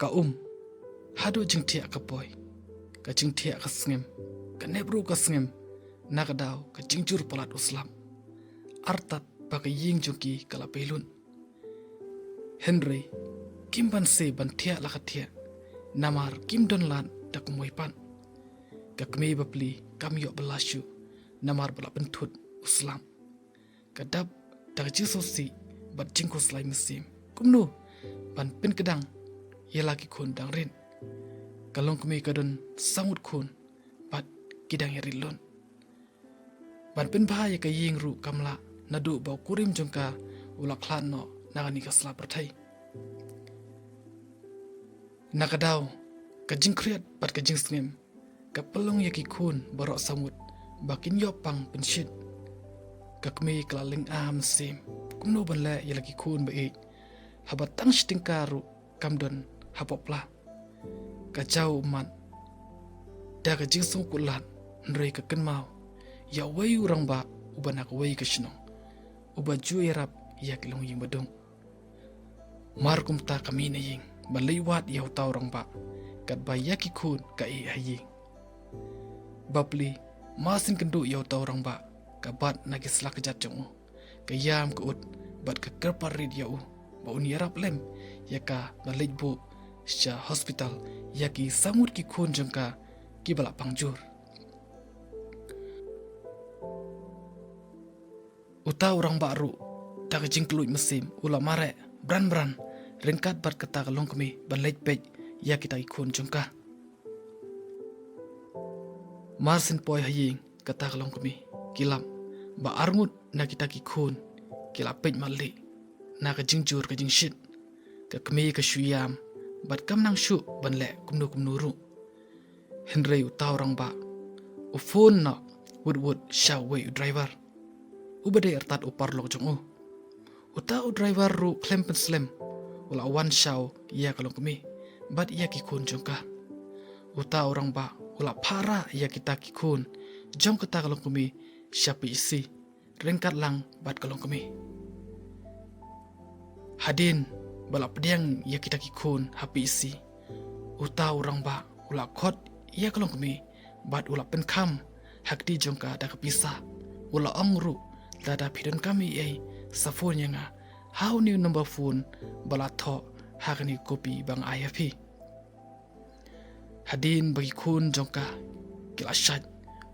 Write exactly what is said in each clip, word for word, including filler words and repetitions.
Ka um, haduh jingthiah ka poi, ka jingthiah ka sngem, ka nep ruh ka sngem, na ka daw ka jingjur palat u slap. Artat ba ka ïing jong ki ka la pei lut. Hynrei kim banse ban thiah la ka thiah, namar kim don lad da kumwei pat. Ka kmie bapli kam ïoh bylla shuh, namar ba la pynthut u slap. Ka dap da ka jingsngewsih bad jingkhuslai mynsiem kumno ban pynkdang ïa la ki khun dang rit. Ka longkmie ka don saw ngut khun bad ki dang ïarit lut. Ban pynbha ïa ka ïing ruh kam lah, naduh ba u kurim jong ka u la khlad noh na kane ka sla pyrthei. Na ka daw ka jingkhriat bad ka jingsngem ka pynlong ïa ki khun baroh saw ngut ba kin ïoh pang pynshit. Ka kmie ka la lynga mynsiem kumno ban leh ïa la ki khun ba ïeit, haba tang shi tyngka ruh kam don hapoh pla. Ka jaw ummat da ka jingsngewkhuslai, hynrei ka kynmaw ïa uwei u rangbah uba na kawei ka shnong, uba ju ïarap ïa ki longïing baduk. Mar kumta ka mih na ïing ban leit wad ïa uta u rangbah, katba ïa ki khun ka ïeh ha ïing. Bapli, mar syn kynduh ïa uta u rangbah, ka bat na ki sla kjat jong u, ka ïam ka ut bad ka kyrpad rit ïa u ba un ïarap lem ïa ka ban leit buh sha hospital ïa ki saw ngut ki khun jong ka kiba la pang jur. Uta u rangbah ruh da ka jingkylluid mynsiem u la mareh bran bran ryngkat bad kata ka longkmie ban leit peit ïa kita ki khun jong ka. Mar syn poi ha ïing kata ka longkmie, ki lap ba arngut na kita ki khun ki la peit matlieh na ka jingjur ka jingshit. Ka kmie ka shu ïam bad kam nang shuh ban leh kumno kumno ruh. Hynrei uta u rangbah u phone noh wut wut sha uwei u driver uba dei artat u paralok jong u. Uta u driver ruh khlem pynslem u la wan shaw ïa ka longkmie bad ïa ki khun jong ka. Uta u rangbah u la phah rah ïa kita ki khun jong kata ka longkmie sha P H C ryngkat lang bad ka longkmie. Hadien ba la pdiang ïa kita ki khun ha P H C, uta u rangbah u la khot ïa ka longkmie bad u la pynkham ha kti jong ka da ka pisa. U la ong ruh, lada phi donkam ei ei sa phone ïa nga ha une u number phone ba la thoh ha kane ka kopi ba nga ai ha phi. Hadien ba ki khun jong ka ki la shait,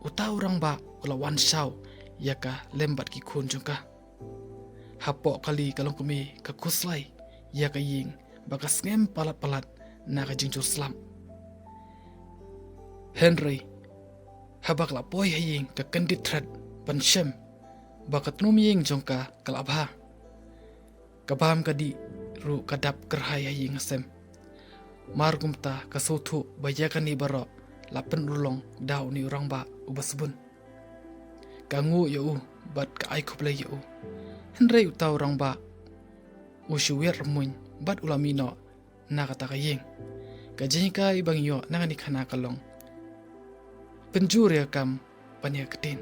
uta u rangbah u la wan shaw ïa ka lem bad ki khun jong ka. Hapoh kali ka longkmie ka khuslai ïa ka ïing ba ka sngem palat palat na ka jingjur slap. Hynrei haba ka la poi ha ïing ka kyndit thret ban shem ba ka tnum ïing jong ka ka la bha. Ka bam ka dih ruh ka dap kyrhai ha ïing ha sem. Mar kumta ka sngewthuh ba ïa kane baroh la pynurlong da une u rangbah uba sbun. Ka nguh ïa u bad ka ai khublei ïa u. Hynrei uta u rangbah u shu wiat rymmuiñ bad u la mih noh na kata ka ïing. Ka jinghikai ba ngi ïoh na kane ka khana ka long, pynjur ïa ka kam ban ïa ka ktien.